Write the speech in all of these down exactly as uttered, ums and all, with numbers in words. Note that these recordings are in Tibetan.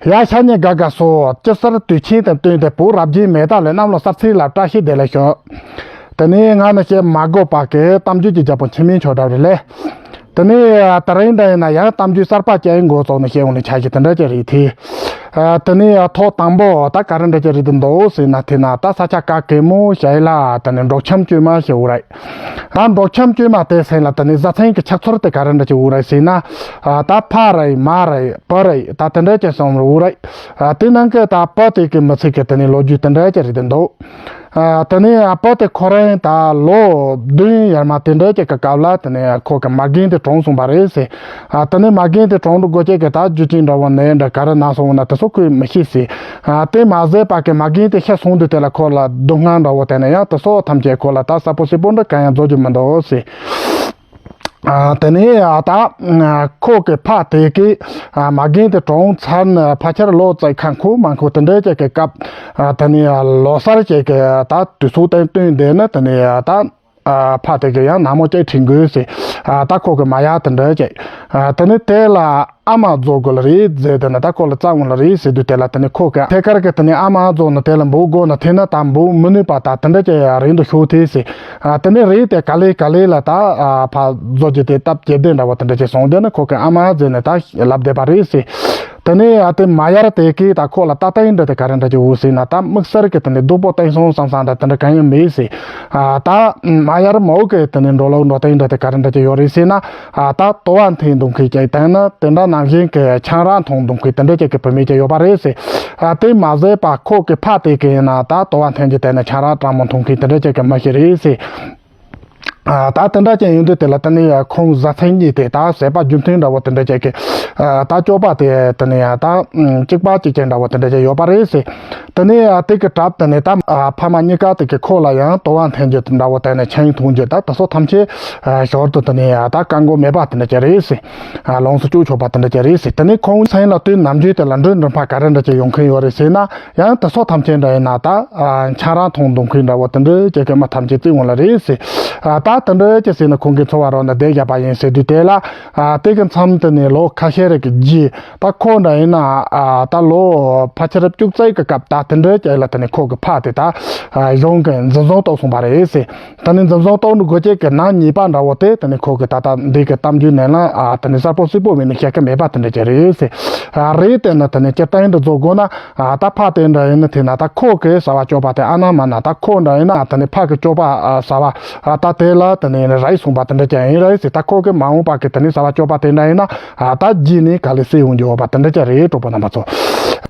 ཡ་ཤ་ཉེ་དགའ་དགའ་སོ། དཔྱིད་གསར་དུས་ཆེན་དང་བསྟུན་ཏེ་བོད་རབ་རྒྱན་མེ་སྟག་ལ་གནམ་ལོ་གསར་ཚེས་ལ་བཀྲ་ཤིས་བདེ་ལེགས་ཞུ། དེ་ནས་ང་ནི་བཤད་མ་དགོས་པ་གི་གཏམ་རྒྱུད་ཀྱི་རྒྱལ་པོ་འཆི་མེད་མཆོག་འདྲ་རེད་ལེ། དེ་ནས་དེ་རིང་འདྲ་ཡིན་ན་ཡང་གཏམ་རྒྱུད་གསར་པ་ཅིག་འགོ་བཙུགས་ནས་བཤད་འོང་ནས་ཆ་ཞིག་དེ་འདྲ་ཅིག་རེད་དེ། དེ་ནས་ཐོག་དང་པོ་ད་ག་རེ་འདྲ་ཅིག་རེད་འདུག་ཟེར་ན། དེ་ན་ད་ས་ཆ་ག་གེ་མོ་ཞིག་ལ་དེ་ནས་འབྲོག་འཆམ་བཅོས་མ་ཞིག་འོ་རེད། ད་འབྲོག་འཆམ་བཅོས་མ་དེ་སེམས་ལ་དེ་ནས་བཟའ་ཚང་གི་ཆགས་ཚུལ་དེ་ག་རེ་འདྲ་ཅིག་འོ་རེད་ཟེར་ན། ད་ཕ་རེད་མ་རེད་བུ་རེད་ད་དེ་འདྲ་ཅིག་སོང་འོ་རེད། དེ་ནང་གི་ད་བུ་དེ་གི་མི་ཚེ་གི་དེ་ནས་ལོ་རྒྱུས་དེ་འདྲ་ཅིག་རེད་འདུག་དེ་ནས་བུ་དེ་ཁོ་རང་ད་ལོ་བདུན་ཡར་མ་དེ་འདྲ་ཅིག་གི་སྐབས་ལ་དེ་ནས་ཁོ་གི་མ་རྒན་དེ་གྲོངས་སོང་བ་རེད་ཟེར། དེ་ནས་མ་རྒན་དེ་གྲོངས་འགྲོ་དགོས་ཀྱི་གི་ད་རྒྱུ་རྐྱེན་འདྲ་བོ་ནས་འདྲ་ག་རེ་ན་སོང་ན་དེ་ཚོ་ཁོས་མི་ཤེས་ཟེར། དེ་མ་ཟད་པ་གི་མ་རྒན་དེ་ཤི་སོང་དུས་དེ་ལ་ཁོ་ལ་སྡུག་བསྔལ་འདྲ་བོ་དེ་ནས་ཡང་དེ་ཚོ་ཐམས་ཅད་ཁོ་ལ་ད་གསལ་པོ་གསལ་པོ་འདྲ་གང་ཡང་རྫོགས་རྒྱུ་མི་འདུག་ཟེར། དེ་ནས་ད་ཁོ་གི་ཕ་དེ་གིས་མ་རྒན་དེ་གྲོངས་ཚར་ནས་ཕལ་ཆེར་ལོ་ཙཱ་ཁ་འཁོར་མ་འཁོར་དེ་འདྲའི་ཅིག་གི་སྐབས། དེ་ནས་ལོ་གསར་ཅིག་གི་ད་དུས་ཚོད་དང་བསྟུན་དེ་ནི་དེ་ནས་ད་ཕ་དེ་གིས་ཡང་ནངས་མོ་ཅིག་ཁྲིད་དགོས་ཟེར། ད་ཁོ་གི་མ་ཡར་དེ་འདྲ་ཅིག་དེ་ནས་དེ་ལ་ཨ་མ་རྫོགས་དགོས་ལ་རེད་ཟེར། དེ་ནས་ད་ཁོ་ལ་བཙལ་འོང་ལ་རེད་ཟེར་དུས་དེ་ལ་དེ་ནས་ཁོ་གི་ཐད་ཀར་གི་དེ་ནས་ཨ་མ་རྫོགས་ན་དེ་ལ་འབོད་དགོས་ན་དེ་ན་ད་འབོད་མི་ནུས་པ་ད་དེ་འདྲ་ཅིག་རེད་འདུག་ཤོག་དེ་ཟེར། དེ་ནས་རེད་དེ་ག་ལེ་ག་ལེ་ལ་ད་ཕ་རྫོགས་རྒྱུ་དེ་སྟབས་བདེ་བདེ་འདྲ་བོ་དེ་འདྲ་ཅིག་སོང་དེ་ནས་ཁོ་གི་ཨ་མ་ཟེར་ནས་ད་ལབ་བསྡད་པ་རེད་ཟེར། དེ་ནས་ཨ་དེ་མ་ཡར་དེ་གིས་ད་ཁོ་ལ་ལྟ་སྟངས་འདྲ་དེ་ག་རེ་འདྲ་ཅིག་འོ་ཟེར་ན། ད་དམིགས་བསལ་གི་དེ་ནས་སྡུག་པོ་བསྟན་སོང་བསམ་བསམ་འདྲ་དེ་འདྲ་གང་ཡང་མེད་ཟེར། ད་མ་ཡར་མོ་གི་དེ་ནས་འགྲོ་ལུགས་འགྲོ་སྟངས་འདྲ་དེ་ག་རེ་འདྲ་ཅིག་ཡོད་རེད་ཟེར་ན། ད་དོ་བ་འཐེན་འདུག་མཁན་ཅིག་དང་ན་དེ་འདྲ་ནང་བཞིན་གི་ཆང་རག་འཐུང་འདུག་མཁན་དེ་འདྲ་ཅིག་གི་བུད་མེད་ཅིག་ཡོད་པ་རེད་ཟེར། དེ་མ་ཟད་པ་ཁོ་གི་ཕ་དེ་གིས་ཡིན་ན་ད་དོ་བ་འཐེན་གྱི་དེ་ནས་ཆང་རག་གྲང་མོ་འཐུང་མཁན་དེ་འདྲ་ཅིག་གི་མི་ཞིག་རེད་ཟེར། ད་དེ་འདྲ་ཅན་ཡིན་དུས་དེ་ལ་དེ་ནས་ཁོང་བཟའ་ཚང་གཉིས་དེ་ད་ཟད་པ་རྒྱུ་མཐུན་འདྲ་བོ་དེ་འདྲ་ཅན་གྱི་ད་སྤྱོད་པ་དེ་དེ་ནས་ད་གཅིག་པ་གཅིག་རྐྱང་འདྲ་བོ་དེ་འདྲ་ཅན་ཡོད་པ་རེད་ཟེར། དེ་ནས་དེ་གི་གྲབས་དེ་ནས་ད་ཕ་མ་གཉིས་ཀ་དེ་གི་ཁོ་ལ་ཡང་དོ་བ་འཐེན་རྒྱུ་འདྲ་བོ་དེ་ནས་ཆང་འཐུང་རྒྱུ་ད་དེ་ཚོ་ཐམས་ཅད་ཞོར་དུ་དེ་ནས་ད་བཀག་འགོག་མེད་པ་དེ་འདྲ་ཅན་རེད་ཟེར། ལོངས་སུ་སྤྱོད་ཆོག་པ་དེ་འདྲ་ཅན་རེད་ཟེར། དེ་ནས་ཁོང་མཚན་ལ་དུས་ནམ་རྒྱུན་དེ་ལ་འགྲོས་འགྲོ་ཕ་ག་རེ་འདྲ་ཅན་ཡོང་མཁན་ཡོད་རེད་ཟེར་ན། ཡང་དེ་ཚོ་ཐམས་ཅད་འདྲ་ཡིན་ན་ད་ཆང་རག་འཐུང་འདུག་མཁན་འདྲ་བོ་དེ་འདྲ་ཅན་གྱི་མི་ཐམས་ཅད་བརྩི་འོང་ལ་རེད་ཟེར། ད་དེ་འདྲ་ཅན་ཟེར་ན་ཁོང་གི་འཚོ་བ་རོལ་ན་བསྡད་བཞག་པ་ཡིན་ཟེར་དུས་དེ་ལ། དེ་གི་མཚམས་དེ་ནས་ལོ་ཁ་ཤས་རེ་གི་རྗེས་ད་ཁོ་འདྲ་ཡིན་ན། ད་ལོ་ཕལ་ཆེར་བཅུ་རྩ་གི་སྐབས་ད་དེ་འདྲ་ཅན་ལ་དེ་ནས་ཁོ་གི་ཕ་དེ་ད་གཞུང་གི་འཛིན་བཟུང་གཏོང་སོང་པ་རེད་ཟེར། ད་ནི་འཛིན་བཟུང་གཏོང་འགྲོ་དགོས་ཀྱི་གི་ནང་ཉེས་པ་འདྲ་བོ་དེ་ད་ནི་ཁོ་གི་ད་ལྟ་འདི་གི་གཏམ་རྒྱུད་ནང་ལ་ད་ནི་གསལ་པོ་གསལ་པོ་མིན་ནི་བཤད་ཀྱི་མེད་པ་དེ་འདྲ་ཅིག་རེད་ཟེར། རེད་དེ་ནི་ད་ནི་སྤྱིར་བཏང་འདི་བཟོ་དགོས་ན་ད་ཕ་དེ་འདྲ་ཡིན་ན་དེ་ན་ད་ཁོ་གི་བྱ་བ་སྤྱོད་པ་དེ་ཨ་ན་མ་ན་ད་ཁོ་འདྲ་ཡིན་ན་ད་ནི་ཕ་གི་སྤྱོད་པ་བྱ་བ་ད་དེ་ལ་ད་ནི་རག་སོང་པ་དེ་འདྲ་ཅིག་ཡིན་རེད་ཟེར། ད་ཁོ་གི་མ་འོངས་པ་གི་ད་ནི་བྱ་བ་སྤྱོད་པ་དེ་འདྲ་ཡིན་ན། ད་རྗེས་ནས་ག་ལེ་སེ་ཡོང་རྒྱུ་བ་དེ་འདྲ་ཅིག་རེད། གྲོགས་པོ་རྣམ་པ་ཚོ།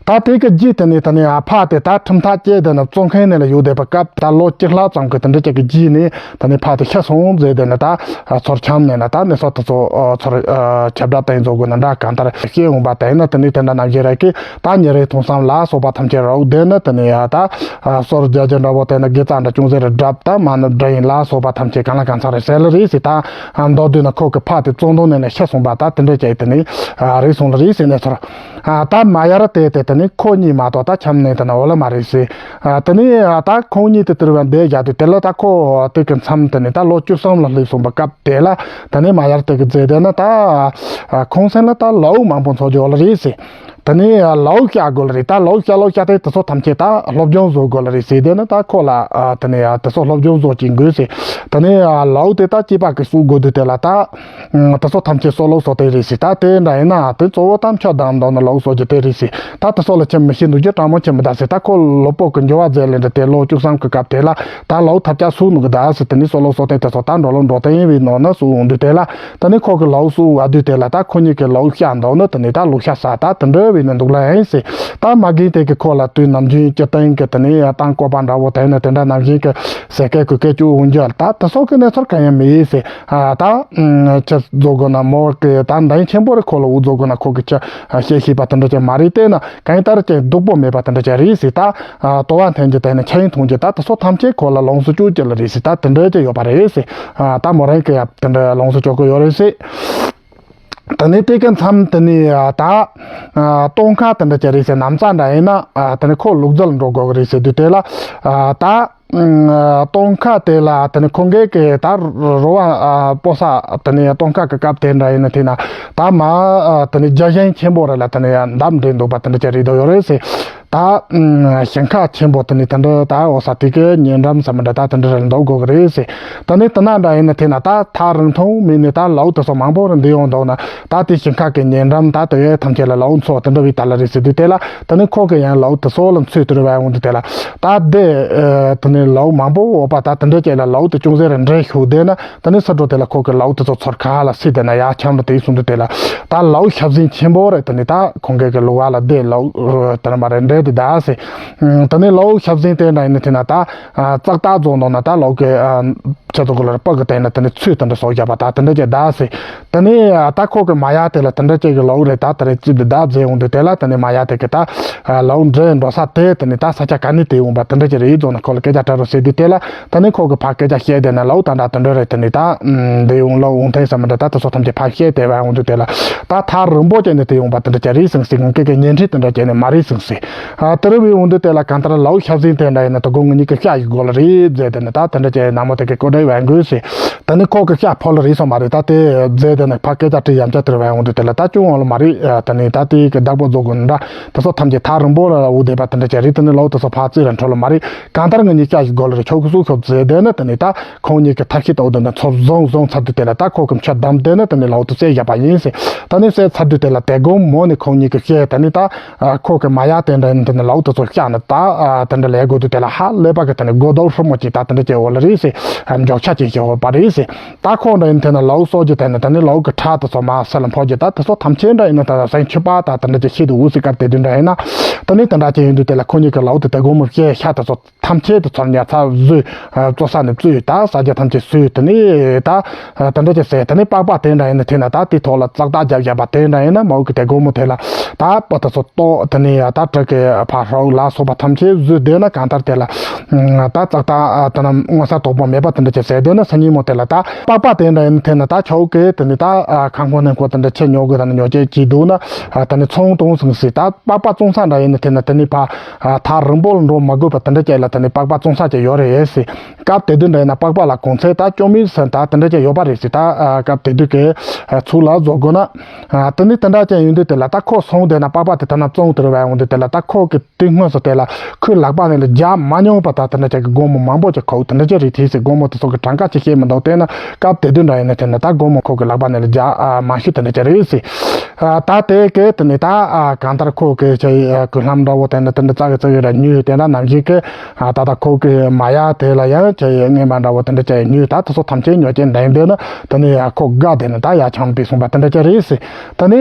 ད་དེ་གི་རྗེས་དེ་ནས་ད་ནི་ཕ་དེ་ད་ཁྲིམས་ཐག་བཅད་དེ་ནི་བཙོན་ཁང་ནས་ལ་ཡོད་བསྡད་པའི་སྐབས་ད་ལོ་བཅུ་ལྷག་ཙམ་གི་དེ་འདྲ་ཅིག་གི་རྗེས་ནས་ད་ནི་ཕ་དེ་ཤི་སོང་ཟེར་དེ་ནི་ད་ཚུར་འཁྱམས་ནས་ལ་ད་ནི་སོ་དེ་ཚོ་ཚུར་ཁྱབ་བསྒྲགས་བཏང་བཟོ་དགོས་ན་འདྲ་གང་ལྟར་ཤེས་འོང་པ་དེ་ནི་དེ་ནི་དེ་འདྲ་ནང་བཞིན་རེད་ཀི། ད་ཉིན་རེ་ཐུང་སམ་ལ་སོགས་པ་ཐམས་ཅད་རོགས་དེ་ནི་དེ་ནི་ཡ་ད་སོར་རྒྱ་རྒྱ་འདྲ་བོ་དེ་ནི་དགེ་རྩ་འདྲ་ཅུང་ཟད་རེ་བསྒྲབས་ད་མ་ནི་འདྲ་ཡིན་ལ་སོགས་པ་ཐམས་ཅད་གང་ལ་གང་འཚམ་རེ་ཟེར་ལ་རེད་ཟེར། ད་མདོར་བསྡུས་ན་ཁོ་གི་ཕ་དེ་བཙོན་དོང་ནས་ནི་ཤི་སོང་པ་ད་དེ་འདྲ་ཅིག་དེ་ནི་རེད་སོང་ལ་རེད་ཟེར་ནས་ཚོར། ད་མ་ཡར་དེ་དེ་དེ་ནི་ཁོ་གཉིས་མ་གཏོགས་ད་འཁྱམས་ནས་དེ་ན་འོ་ལ་མ་རེད་ཟེར། དེ་ནི་ད་ཁོང་གཉིས་དེ་དེར་བ་འདས་བཞག་དུས་དེ་ལ་ད་ཁོ་དེ་གི་མཚམས་དེ་ནི་ད་ལོ་བཅུ་གསུམ་ལ་སླེབས་སོང་པ་སྐབས་དེ་ལ་དེ་ནི་མ་ཡར་དེ་གི་རྗེས་དེ་ན་ད་ཁོང་སེམས་ལ་ད་ལའུ་མང་པོ་འཚོ་རྒྱུ་འོ་ལ་རེད་ཟེར། དེ་ནས་ལའུ་བཤད་དགོས་ལ་རེད། ད་ལའུ་བཤད་ལའུ་བཤད་དེ་དེ་ཚོ་ཐམས་ཅད་ད་སློབ་སྦྱོང་བཟོ་དགོས་ལ་རེད་ཟེར། དེ་ནི་ད་ཁོ་ལ་དེ་ནས་དེ་ཚོ་སློབ་སྦྱོང་བཟོ་གྱིན་དགོས་ཟེར། དེ་ནས་ལའུ་དེ་ད་སྐྱེས་པ་གི་སུ་དགོས་དུས་དེ་ལ་ད་དེ་ཚོ་ཐམས་ཅད་སོ་ལོ་སོ་དེ་རེད་ཟེར། ད་དེ་འདྲ་ཡིན་ན་དེ་གཙོ་བོ་ད་མཆོད་དང་མདོ་ནི་ལའུ་སོ་རྒྱུ་དེ་རེད་ཟེར། ད་དེ་ཚོ་ལ་ཁྱིམ་མི་ཤེས་འདུག་རྒྱུ་དྲང་མོ་ཁྱིམ་མི་ད་ཟེར། ད་ཁོ་ལོ་པོ་གི་འགྱུར་བ་མཛད་ལེ་འདྲ་དེ་ལོ་བཅུ་གསུམ་གི་སྐབས་དེ་ལ་ད་ལའུ་ཐབས་ཆག་སུ་ནུ་གི་ད་ཟེར། དེ་ནས་སོ་ལོ་སོ་དེ་དེ་ཚོ་ད་འགྲོ་ལོ་འགྲོ་དེ་ཡིན་བའི་ནོ་ན་སུ་འོང་དུས་དེ་ལ། ད་ནི་ཁོ་གི་ལའུ་སུ་བ་དུས་དེ་ལ་ད་ཁོ་གཉིས་ཀྱི་ལའུ་བཤད་འདུག་ནི་དེ་ནི་ད་ལུག་ཤ་ཟ་ད་དེ་འདྲ་བས་ནི་འདུག་ལ་ཡིན་ཟེར། ད་མ་རྒན་དེ་གི་ཁོ་ལ་དུས་ནམ་རྒྱུན་སྤྱིར་བཏང་གི་དེ་ནི་ཡ་ཏང་བཀོད་པ་འདྲ་བོ་དེ་ནི་དེ་འདྲ་ནམ་རྒྱུན་གི་ཟས་སྐལ་གོས་སྐལ་བཅུ་འོང་རྒྱུ་ད་དེ་སོགས་གི་གནས་ཚུལ་གང་ཡང་མི་ཡིན་ཟེར། ད་ཁྱི་རྫོགས་དགོས་ན་མོ་གི་ད་འདང་ཆེན་པོ་རེ་ཁོ་ལ་འུ་རྫོགས་དགོས་ན་ཁོ་གི་ཁྱི་བཤད་ཤེས་པ་དེ་འདྲ་ཅན་མ་རེད། དེ་ན་གང་ལྟར་ཅན་སྡུག་པོ་མེད་པ་དེ་འདྲ་ཅན་རེད་ཟེར། ད་ལྟོ་བ་འཐེན་རྒྱུ་དེ་ནི་ཆང་འཐུང་རྒྱུ་ད་དེ་སོགས་ཐམས་ཅད་ཁོ་ལ་ལོངས་སུ་སྤྱོད་རྒྱུ་ལ་རེད་ཟེར། ད་དེ་འདྲ་ཅན་ཡོད་པ་རེད་ཟེར། ད་མོ་རང་གི་ཡབ་དེ་འདྲ་ལོངས་སུ་སྤྱོད་གི་ཡོད་རེད་ཟེར། དེ་ནས་དེ་གི་མཚམས་དེ་ནས་ད་སྟོན་ཁ་དེ་འདྲ་ཅན་རེད་ཟེར། ནམ་ཟླ་འདྲ་ཡིན་ན་དེ་ནས་ཁོ་ལུག་རྫི་ལ་འགྲོ་དགོས་གི་རེད་ཟེར་དུས་དེ་ལ་ད། ཨ་སྟོན་ཁ་དེ་ལ་དེ་ནི་ཁོང་གིས་གི་ད་རོ་བ་ཨ་སྤོ་ས་དེ་ནི་སྟོན་ཁ་གི་སྐབས་དེ་འདྲ་ཡིན་ན་དེ་ན་ད་མ་ཨ་དེ་ནི་རྒྱ་ཞེན་ཆེན་པོ་རེད་ལ། དེ་ནི་འདབས་འདྲེ་འདུག་པ་དེ་འདྲ་ཅིག་རེད་འདུག་ཡོད་རེད་ཟེར། ད་ཨ་ཞིང་ཁ་ཆེན་པོ་དེ་ནི་དེ་འདྲ་ད་འོ་ས་དེ་གི་ཉེ་འགྲམ་ས་མི་འདྲ་ད་དེ་འདྲ་རེད་འདུག་དགོས་གི་རེད་ཟེར། དེ་ནི་དེ་ན་འདྲ་ཡིན་ན་དེ་ན་ད་ཐག་རིང་ཐུང་མིན་ནི་ད་ལའུ་དེ་ཚོ་མང་པོ་རེད་འདི་ཡོང་འདུག་ན། ད་དེ་ཞིང་ཁ་གི་ཉེ་འགྲམ་ད་དེ་ཐམས་ཅད་ལ་ལའུ་ཚོ་དེ་འདྲ་བའི་ད་ལ་རེད་ཟེར་དུས་དེ་ལ། ད་ནི་ཁོ་གི་ཡང་ལའུ་དེ་ཚོ་ལ་ཚུད་དེ་རེད་བ་ཡོང་དུས་དེ་ལ། ད་དེ་ཨ་དེ་ནི་ལའུ་མང་པོ་འོ་པ་ད་དེ་འདྲ་ཅིག་ལ་ལའུ་དེ་ཅུང་ཟད་རེ་འདྲེ་ཤུགས་ལྡན་ན། ད་ནི་ས་འགྲོ་དེ་ལ་ཁོ་གི་ལའུ་དེ་ཚོ་ཚོར་ཁ་ལ་སྲིད་དེ་ན་ཡ་འཁྱམ་རུ་དེ་གསུང་དུས་དེ་ལ། ད་ལའུ་ཞབས་འཛིན་ཆེན་པོ་རེད། ད་ནི་ད་ཁོང་གི་གི་ལུག་བ་ལ་དེ་ལའུ་དེ་ནི་མ་རེ་འདྲེ་དེ་ད་ཟེར། ད་ནི་ལའུ་ཞབས་འཛིན་དེ་འདྲ་ཡིན་ན་དེ་ན་ད་ཙག་ཏག་རྫོང་ནང་ན་ད་ལའུ་གི་ཁྱེད་ཚོ་གོ་ལར་སྤག་གི་སྟེང་ན་དེ་ནི་ཚུད་དེ་འདྲ་སོགས་བརྒྱབ་པ་ད་དེ་འདྲ་ཅིག་ད་ཟེར། དེ་ནས་ད་ཁོ་གི་མ་ཡ་དེ་ལ་དེ་འདྲ་ཅིག་གི་ལའུ་རེད། ད་དེ་རེད་ཅིག་འདི་བདག་མཛད་འོང་དུས་དེ་ལ་དེ་ནས་མ་ཡ་དེ་གི་ད་ལའུ་འདྲེ་འགྲོ་ས་དེ་དེ་ནས་ད་ས་ཆ་ག་ནས་དེ་འོང་པ་དེ་འདྲ་ཅིག་རེད་ཡིན་ཙང་ན་ཁོ་ལ་སྐད་ཆ་དྲི་རོགས་ཟེར་དུས་དེ་ལ། དེ་ནས་ཁོ་གི་ཕ་སྐད་ཆ་བཤད་དེ་ན་ལའུ་ད་འདྲ་དེ་འདྲ་རེད། དེ་ནས་ད་འདི་ཡོང་ལའུ་འོང་ཐེངས་ས་མི་འདྲ་ད་དེ་ཚོ་ཐམས་ཅད་ཕ་བཤད་དེ་བ་འོང་དུས་དེ་ལ། ད་ཐག་རིང་པོ་ཅིག་ནས་དེ་ཡོང་པ་དེ་འདྲ་ཅིག་རེད་ཟིང་ཟིང་སྐད་ཀྱི་ཉན་ཁྲིད་དེ་འདྲ་ཅིག་ནས་མ་རེད་ཟིང་ཟིང་། ཨ་དེ་རུ་བའི་འོང་དུས་དེ་ལ་གང་ལྟར་ལའུ་ཞབས་འཛིན་དེ་འདྲ་ཡིན་ན་དོ་དགོང་ངེད་གཉིས་ཀྱི་ཤ་ཞིག་དགོས་ལ་རེད་མཛད་དེ་ནི་ད་དེ་འདྲ་ཅིག་ནང་མོ་དེ་གི་ཀོ་ཌའི་བན་དགོས་ཟེར། ད་ནི་ཁོ་གི་ཤ་ཕོ་ལ་རེད་སོང་མ་རེད། ད་དེ་མཛད་དེ་ནི་ཕ་སྐད་ཆ་དྲི་ཡམ་ཆ་དེར་བན་འོང་དུས་དེ་ལ་ད་ཅུང་འོང་ལ་མ་རེད། ད་ནི་ད་དེ་གི་བདག་པོ་རྫོགས་དགོས་ནི་འདྲ་དེ་ཚོ་ཐམས་ཅད་ཐག་རིང་པོ་ལ་འུ་བསྡད་པ་དེ་འདྲ་ཅིག་རེད། དེ་ནི་ལའུ་དེ་ཚོ་ཕ་རྩིས་ར་འཕྲོ་ལ་མ་རེད། གང་ལྟར་ངེད་གཉིས་ཤ་ཞིག་དགོས་ལ་རེད། ཁྱོ་གི་སུ་ཁྱོ་མཛད་དེ་ནི་དེ་ནི་ད་ཁོང་གཉིས་ཀྱི་ཐབས་ཤེས་ལྟ་བུ་དེ་འདྲ་ཚོ་བཟུང་བཟུང་ཚར་དུས་དེ་ལ་ད་ཁོ་གི་མཆུ་བསྡམས་དེ་ནི་དེ་ནི་ལའུ་དེ་བསད་བཞག་པ་ཡིན་ཟེར། ད་ནི་བསད་ཚར་དུས་དེ་ལ་དེ་དགོང་མོ་ནི་ཁོང་གཉིས་ཀྱི་ཤ་དེ་ནི་ད། ཨ་ཁོ་གི་མ་ཡ་དེ་འདྲ་ཡིན་དེ་ནི་ལའུ་དེ་ཚོ་བཤགས་ནས་ད་ཨ་དེ་འདྲ་ལས་དགོས་དུས་དེ་ལ་ཧ་ལས་པ་གི་དེ་ནི་སྒོ་རྡོག་ཧྲུལ་མོ་ཅིག་ད་དེ་འདྲ་ཅིག་འོ་ལ་རེད་ཟེར། ཨ་མགྱོགས་ཆ་ཅིག་ཞིག་འོ་པ་རེད་ཟེར། ད་ཁོ་འདྲ་ཡིན་དེ་ནི་ལའུ་སོགས་ཀྱི་དེ་ནི་དེ་ནི་ལའུ་གི་ཁྲག་དེ་ཚོ་མ་སེ་ལ་འཕོ་རྒྱུ་ད་དེ་ཚོ་ཐམས་ཅད་འདྲ་ཡིན་ན་ད་སེང་ཆུ་པ་ད་དེ་འདྲ་ཅིག་ཤི་དུ་འུ་སི་སྐབས་དེ་དུས་འདྲ་ཡིན་ན། དེ་ནི་དེ་འདྲ་ཅིག་ཡིན་དུས་དེ་ལ་ཁོ་གཉིས་ཀྱི་ལའུ་དེ་དེ་དགོང་མོ་བཤད་ཤ་དེ་ཚོ་ཐམས་ཅད་དེ་ཚོ་ཉར་ཚར་བཟོས། ཨ་བཙོ་ས་ནས་བཙོས་ད་ཟ་རྒྱུ་ཐམས་ཅད་བཟོས། དེ་ནས་ད་ཨ་དེ་འདྲ་ཅིག་ཟས། དེ་ནས་པགས་པ་དེ་འདྲ་ཡིན་ན་དེ་ན་ད་དེ་ཐོག་ལ་ཙག་ཏག་རྒྱབ་བཞག་པ་དེ་འདྲ་ཡིན་ན་མའོ་གི་དེ་དགོང་མོ་དེ་ལ་ད་པ་དེ་ཚོ་ལྟོགས། དེ་ནས་ཡ་ད་དྲི་གི་ཕ་ཧྲའུ་ལ་སོགས་པ་ཐམས་ཅད་བཟོས་བསྡད་ན་གང་ལྟར་དེ་ལ་ད་ཙག་ཏག་ཨ་དེ་ན་མངོན་གསལ་དོད་པོ་མེད་པ་དེ་འདྲ་ཅིག་ཟས་བསྡད་ན་སང་ཉིན་མོ་དེ་ལ་ད་པགས་པ་དེ་འདྲ་ཡིན་ན་དེ་ན་ད་ཁྱོ་གི་དེ་ནས་ད་ཨ་ཁང་ཁོ་ནས་ཁོ་དེ་འདྲ་ཆེ་ཉོ་དགོས་ད་ནི་ཉོ་ཆས་ཀྱི་འདུག་ན་ཨ་དེ་ནས་ཚོང་གཏོང་སོང་ཟིག་ད་པགས་པ་བཙོང་ས་འདྲ་ཡིན་ན་དེ་ན་དེ་ནས་ཕ་ཨ་ཐག་རིང་པོ་ལ་འགྲོ་མ་དགོས་པ་དེ་འདྲ་ཅིག་ལ་དེ་ནས་པགས་པ་བཙོང་ས་ཅིག་ཡོད་རེད་ཟེར། སྐབས་དེ་དུས་འདྲ་ཡིན་ན་པགས་པ་ལ་གོང་ཚད་ད་སྐྱོ་མིན་ཟེར་ད་དེ་འདྲ་ཅིག་ཡོད་པ་རེད་ཟེར། ད་ཨ་སྐབས་དེ་དུས་ཀྱི་ཨ་ཚུགས་ལ་བཟོ་དགོས་ན་ཨ་དེ་ནི་དེ་འདྲ་ཅིག་ཡིན་དུས་དེ་ལ་ད་ཁོ་སོང་བསྡད་ན་པགས་པ་དེ་ད་ན་བཙོང་དེ་རུ་བ་ཡོང་དུས་དེ་ལ་ད་ཁོ་གི་དེ་སྔོན་སོ་དེ་ལ་ཁོའི་ལག་པ་ནས་ལ་རྒྱག་མ་མྱོང་བ་ད་དེ་འདྲ་ཅིག་གི་སྒོར་མོ་མང་པོ་ཅིག་ཁོ་དེ་འདྲ་ཅིག་རེད་དེ་ཟེར། སྒོར་མོ་དེ་ཚོ་གི་གྲངས་ཀ་ཅིག་ཤེས་མི་འདུག་དེ་ན་སྐབས་དེ་དུས་འདྲ་ཡིན་ན་དེ་ན་ད་སྒོར་མོ་ཁོ་གི་ལག་པ་ནས་ལ་རྒྱག་ཨ་མ་ཤི་དེ་འདྲ་ཅིག་རེད་ཟེར། ཨ་ད་དེ་གི་དེ་ནི་ད་ཨ་གང་ལྟར་ཁོ་གི་ཅིག་ཨ་གི་ལྷམ་འདྲ་བོ་དེ་ན་དེ་འདྲ་ཙག་གི་ཙག་གི་ར་ཉོས་དེ་འདྲ་ནམ་ཞིག་གི་ཨ་ད་ད་ཁོ་གི་མ་ཡ་དེ་ལ་ཡང་ཅིག་རྔན་པ་འདྲ་བོ་དེ་འདྲ་ཅིག་ཉོས་ད་དེ་ཚོ་ཐམས་ཅད་ཉོ་ཅིག་འདྲ་ཡིན་དེ་ན་དེ་ནི་ཨ་ཁོ་དགའ་དེ་ནི་ད་ཡ་ཆང་པི་སོང་པ་དེ་འདྲ་ཅིག་རེད་ཟེར། དེ་ནི་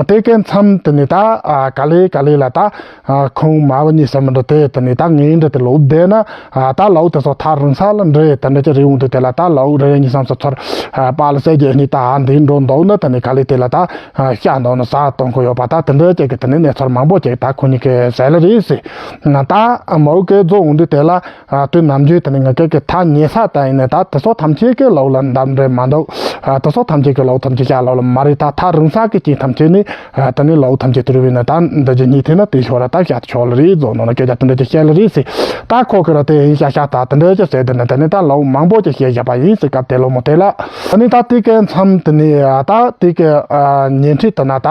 ཨ་དེ་གི་མཚམས་དེ་ནི་ད་ཨ་ག་ལེ་ག་ལེ་ལ་ད། ཨ་ཁོང་མ་བུ་གཉིས་ཟེར་མི་འདྲ་དེ་དེ་ནི་ད་ངའི་འདྲ་དེ་ལོ་བསྡད་ན་ཨ་ད་ལའུ་དེ་ཚོ་ཐག་རིང་ས་ལ་འདྲེ་དེ་འདྲ་ཅིག་རེད་འོང་དུས་དེ་ལ་ད་ལའུ་རེ་རེ་གཉིས་སམ་སོ་ཚོར་ཨ་པཱ་ལ་སེ་རྒྱ་གཉིས་ད་ཨ་འདི་འགྲོ་འདུག་ན་དེ་ནི་ག་ལེ་དེ་ལ་ད་ཨ་ཤ་འདུག་ན་ཟ་གཏོང་གི་ཡོད་པ་ད་དེ་འདྲ་ཅིག་གི་དེ་ནི་གནས་ཚུལ་མང་པོ་ཅིག་ད་ཁོ་གཉིས་ཀྱི་ཟས་ལ་རེད་ཟེར། ད་མའོ་གི་རྫོགས་འོང་དུས་དེ་ལ་ཨ་དུས་ནམ་རྒྱུན་དེ་ནི་ང་སྐད་ཀྱི་ཐག་ཉེ་ས་ད་ཡིན་ན་ད་དེ་ཚོ་ཐམས་ཅད་ཀྱི་ལའུ་ལ་འདམ་འདྲེ་མ་འདུག་ཨ་དེ་ཚོ་ཐམས་ཅད་ཀྱི་ལའུ་ཐམས་ཅད་ཤ་ལའུ་ལ་མ་རེད། ད་ཐག་རིང་ས་ཀྱི་ཅིག་ཐམས་ཅད་ནི། ཨ་དེ་ནས་ལའུ་ཐམས་ཅད་དུ་རུ་བས་ན་ད་འདི་ཅི་གཉིས་ཐེ་ན་དེ་ཤོར་ར་ད་བཤད་ཆོག་ལ་རེད་བཟོ་ནོ་ན་སྐད་ཆ་དེ་འདྲ་ཅིག་བཤད་ལ་རེད་ཟེར། ད་ཁོ་གི་ར་དེ་ཡིན་ཤ་ཤ་ད་དེ་འདྲ་ཅིག་ཟེར་དེ་ནས་དེ་ནས་ད་ལའུ་མང་པོ་ཅིག་བཤད་བཞག་པ་ཡིན་ཟེར། སྐབས་དེ་ལོ་མོ་དེ་ལ་ཨ་ནི་ད་དེ་གའི་མཚམས་དེ་ནས་ད་དེ་གའི་ཉེ་འཁྲིས་དེ་ན་ད་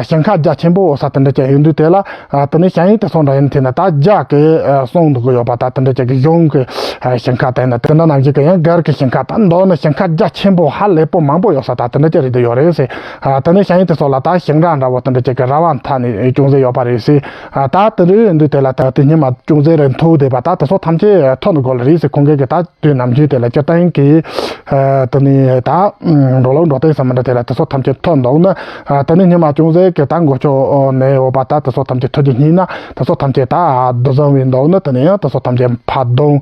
ཞིང་ཁ་རྒྱ་ཆེན་པོ་འོ་ས་དེ་འདྲ་ཅིག་ཡོད་དུས་དེ་ལ་དེ་ནས་ཞིང་ཡིག་དེ་སོང་འདྲ་ཡིན་དེ་ན་ད་རྒྱ་གི་སོང་འདུག་གི་ཡོད་པ་ད་དེ་འདྲ་ཅིག་གི་གཞུང་གི་ཞིང་ཁ་དེ་ན་དེ་འདྲ་ནང་བཞིན་གི་ཡང་སྒར་གི་ཞིང་ཁ་ད་མདོ་ནི་ཞིང་ཁ་རྒྱ་ཆེན་པོ་ཧ་ལས་པོ་མང་པོ་ཡོད་ས་ད་དེ་འདྲ་ཅིག་རེད་དུ་ཡོད་རེད་ཟེར། ཨ་དེ་ནས་ཞིང་ཡིག་དེ་ཚོ་ལ་ད་ཞིང་ར་འདྲ་བོ་དེ་འདྲ་ཅིག་གི་ར་བ་མཐའ་ནས་ཅུང་ཟད་ཡོད་པ་རེད་ཟེར། ཨ་ད་དེ་རིང་འདི་དེ་ལ་ད་དེ་ཉི་མ་ཅུང་ཟད་རེ་མཐོ་བསྡད་པ་ད་དེ་ཚོ་ཐམས་ཅད་ཐོན་དགོས་ལ་རེད་ཟེར། ཁོང་གིས་གི་ད་དུས་ནམ་རྒྱུན་དེ་ལ་སྤྱིར་བཏང་གི་ཨ་དེ་ནས་ད་འགྲོ་ལུགས་འགྲོ་སྟངས་ས་མི་འདྲ་དེ་ལ་དེ་ཚོ་ཐམས་ཅད་ཐོན་འདུག་ན། ཨ་དེ་ནས་ཉི་མ་ཅུང་ཟད་གི་ད་མགོ་ཅོག་ནས་འོ་བ་ད་དེ་ཚོ་ཐམས་ཅད་ཐོན་གྱི་སྙིང་ན་དེ་ཚོ་ཐམས་ཅད་ད་ཨ་རྡོ་བཟང་བའི་འདུག་ན་དེ་ནས་ཡང་དེ་ཚོ་ཐམས་ཅད་ཕ་གདོང་།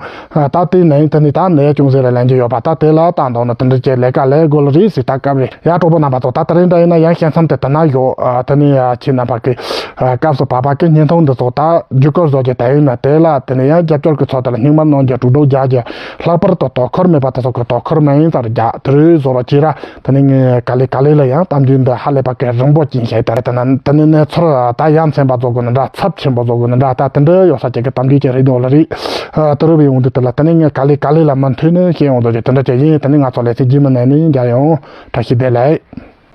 ད་དེ་ནས་དེ་ནི་ད་ནས་ཅུང་ཟད་ལ་ལན་གྱི་ཡོད་པ་ད་དེ་ལ་ད་འདོག་ན་དེ་འདྲ་ཅིག་ལས་ཀ་ལས་དགོས་ལ་རེད་ཟེར། ད་སྐབས་རེད་ཡ། གྲོགས་པོ་རྣམ་པ་ཚོ་ད་དེ་རིང་འདྲ་ཡིན་ན་ཡང་བཤད་མཚམས་དེ་དེ་ན་ཡོད། ཨ་དེ་ནི་ཡ་ཁྱེད་རྣམ་པ་གི་ཨ་སྐབས་སུ་བབ་པ་གི་བརྙན་ཐུང་འདི་ཚོ་ད་བརྒྱུད་སྐུར་བཟོ་རྒྱུ་དེ་ཡིན་ན་དེ་ལ་དེ་ནི་ཡང་རྒྱབ་སྐྱོར་གི་ཚོགས་དེ་ལ་སྙིང་དམར་གནང་རྒྱུ་དྲུག་སྒྲོག་རྒྱག་རྒྱུ། ལྷག་པར་དུ་དོ་ཁུར་མེད་པ་དེ་ཚོ་གི་དོ་ཁུར་མ་ཡིན་ཙང་རྒྱག་དེ་རུ་བཟོ་རོགས་གྱིས་ར། དེ་ནི་ངས་ག་ལེ་ག་ལེ་ལ་ཡང་གཏམ་རྒྱུད་འདི་ཧ་ལས་པ་ གི་རིང་པོ་ཅིག་ཤེས་ད་རེད། ད་ནི་ད་ནི་ནི་ཚོར་ད་ཡ་མཚན་པ་བཟོ་དགོས་ནི་འདྲ། ཚབས་ཆེན་པོ་བཟོ་དགོས་ནི་འདྲ། ད་དེ་འདྲ་ཡོད་ས་ཅིག་གི་གཏམ་རྒྱུད་ཅིག་རེད་འདུག་ལ་རེད། ཨ་དུ་རུ་བའི་འོང་དུས་དེ་ལ་ད་ནི་ངས་ག་ལེ་ག་ལེ་ལ་མུ་མཐུད་ནས་བཤད་ཡོང་དོ་ཅིག་དེ་འདྲ་ཅིག་ཡིན། ད་ནི་ང་ཚོ་ལས་ཚེ་རྗེས་མ་ནས་ནི་མཇལ་ཡོང་། བཀྲ་ཤིས་བདེ་ལེགས།